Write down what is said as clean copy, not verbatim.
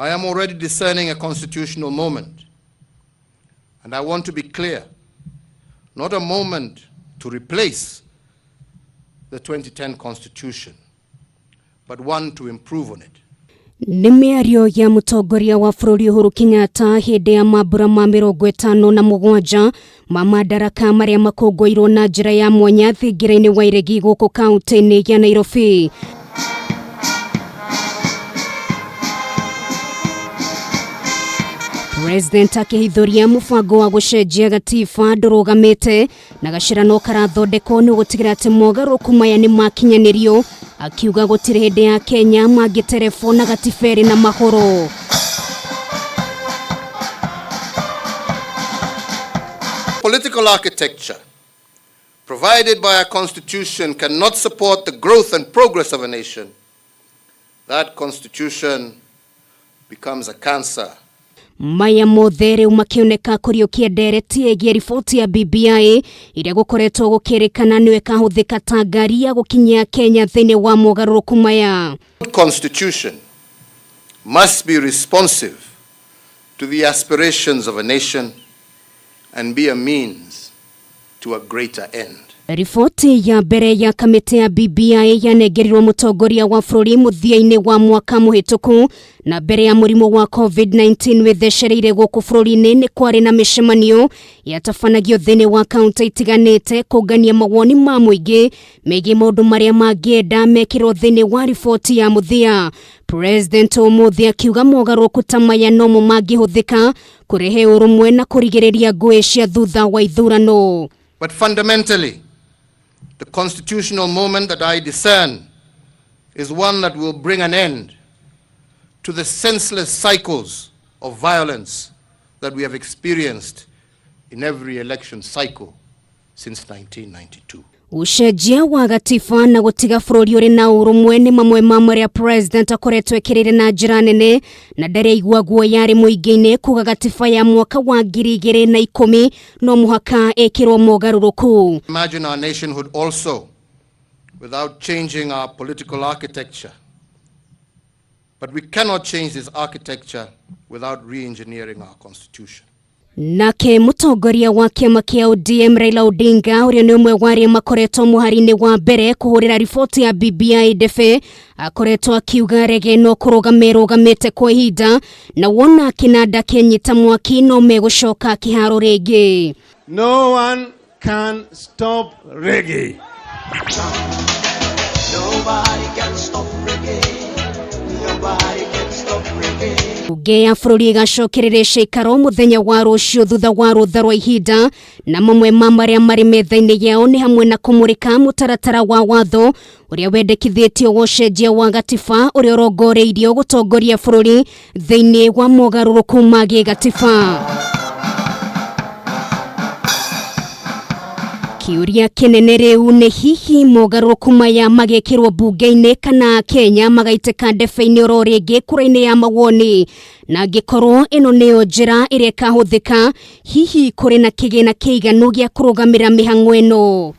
I am already discerning a constitutional moment, and I want to be clear, not a moment to replace the 2010 Constitution, but one to improve on it. Nĩ mĩario ya mũtongoria wa bũrũri Uhuru Kenyatta hĩndĩ ya mambura ma 57 ma madaraka marĩa makũngũĩirwo na njĩra ya mwanya thingira-inĩ wa Iregi gũkũ kaunti-inĩ ya Nairobi. President akĩhithũria mũbango wa gũcenjia gatiba ndũrũgamĩte na gacĩra no karathondekwo nĩ gũtigĩrĩra atĩ mogarũrũku maya nĩ makinyanĩrio, akiuga gũtirĩ hĩndĩ ya Kenya mangĩterebwo na gatiba ĩrĩ na mahũrũ. Political architecture provided by a constitution cannot support the growth and progress of a nation. That constitution becomes a cancer. Maya mothe rĩu makĩoneka kũriũkia ndereti ĩgiĩ riboti ya BBI ĩrĩa gũkoretwo gũkĩrĩkana nĩyo ĩkahũthĩka ta ngari ya gũkinyia Kenya thĩinĩ wa mogarũrũku maya. Constitution must be responsive to the aspirations of a nation and be a means to a greater end. Riboti ya mbere ya kamĩtĩ ya BBI yanengerirwo mũtongoria wa bũrũri mũthia-inĩ wa mwaka mũhĩtũku na mbere ya mũrimũ wa COVID-19 wĩthecereire gũkũ bũrũri-inĩ nĩ kwarĩ na mĩcemanio yatabanagio thĩinĩ wa kaunti itiganĩte kũngania mawoni ma mũingĩ megiĩ maũndũ marĩa mangĩenda mekĩrwo thĩinĩ wa riboti ya mũthia. President ũmũthĩ akiuga mogarũrũku ta maya nomo mangĩhũthĩka kũrehe ũrũmwe na kũrigĩrĩria ngũĩ cia thutha wa ithurano. But fundamentally, the constitutional moment that I discern is one that will bring an end to the senseless cycles of violence that we have experienced in every election cycle since 1992. Ũcenjia wa gatiba na gũtiga bũrũri ũrĩ na ũrũmwe nĩ mamwe ma marĩa president akoretwo ekĩrĩire na njĩra nene na ndarĩ aigua guoya arĩ mũingĩ-inĩ kuga gatiba ya mwaka wa 2010 no mũhaka ĩkĩrwo mogarũrũku. Imagine our nationhood also without changing our political architecture. But we cannot change this architecture without re-engineering our constitution. Nake mũtongoria wa kĩama kĩa ODM Raila Odinga ũrĩa nĩ ũmwe wa arĩa makoretwo mũhari-inĩ wa mbere kũhũrĩra riboti ya BBI ndebe akoretwo akiuga rege no kũrũgama ĩrũgamĩte kwa ihinda na wona kĩnanda kĩanyita mwaki no megũcoka kĩharo rĩngĩ. No one can stop reggae. Nobody can stop reggae. Nobody can stop reggae. Bunge ya bũrũri ĩgacokereria ciikaro mũthenya wa rũciũ thutha wa rũtha rwa ihinda na mamwe ma marĩa marĩ metha-inĩ yao nĩ hamwe na kũmũrĩka mũtaratara wa watho ũrĩa wendekithĩtio wa ũcenjia wa gatiba ũrĩa ũrongoreirio gũtongoria bũrũri thĩinĩ wa mogarũrũku ma gĩgatiba. Kĩũria kĩnene rĩu nĩ hihi mogarũrũku maya magekĩrwo mbunge-inĩ kana Kenya magaitĩka ndebe-inĩ oro rĩngĩ kura-inĩ ya mawoni, na angĩkorwo ĩno nĩyo njĩra ĩrĩa ĩkahũthĩka, hihi kũrĩ na kĩgĩna kĩiganu gĩa kũrũgamĩrĩra mĩhang'o ĩno.